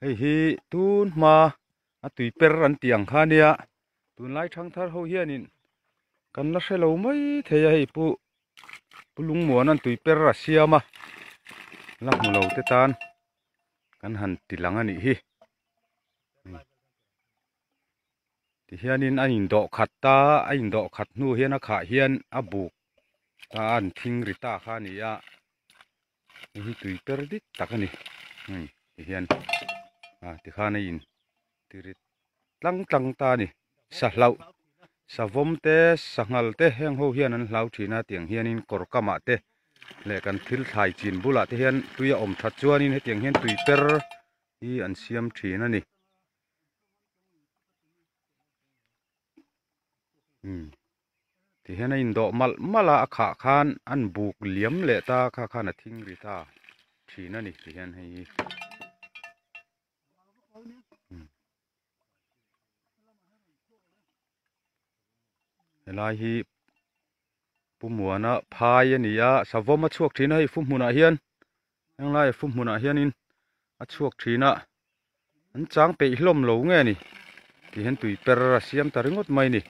Hei hi tun hma a tui per an tih ang kha nia tunlai thangthar ho hianin kan la hre lo mai thei a hei pu pu lungmuan an tui per a siam a la hmu lo te tan kan han ti lang a nih hi. Tihianin a indawh khat ta a indawh khat hnu hian a khah hian a buk ta a an thing ri ta kha a ni a hei hi tui per dik tak a ni hei tihian ah tikhan a in ti rit tlang tlang ta a ni sahlauh savawm te sanghal te heng ho hian an hlau thin a tiang hianin kawr kamah te leh kan thil thlai chin bulah te hian tui a awm that chuanin hetiang hian tui per hi an siam thin a ni. Ti hian a indawh malh malh a a khah khan an buk liam leh ta kha khan a thing ri ta thin a ni ti hian hei hi. Helai hi Pu Muana phai a ni a savawm a chhuak thin a hei fu hmunah hian Henglai a fu hmunah hianin a chhuak thin a, an chang peih hlawm lo nge ni tih hian tui per a siam ta ringawt mai a ni.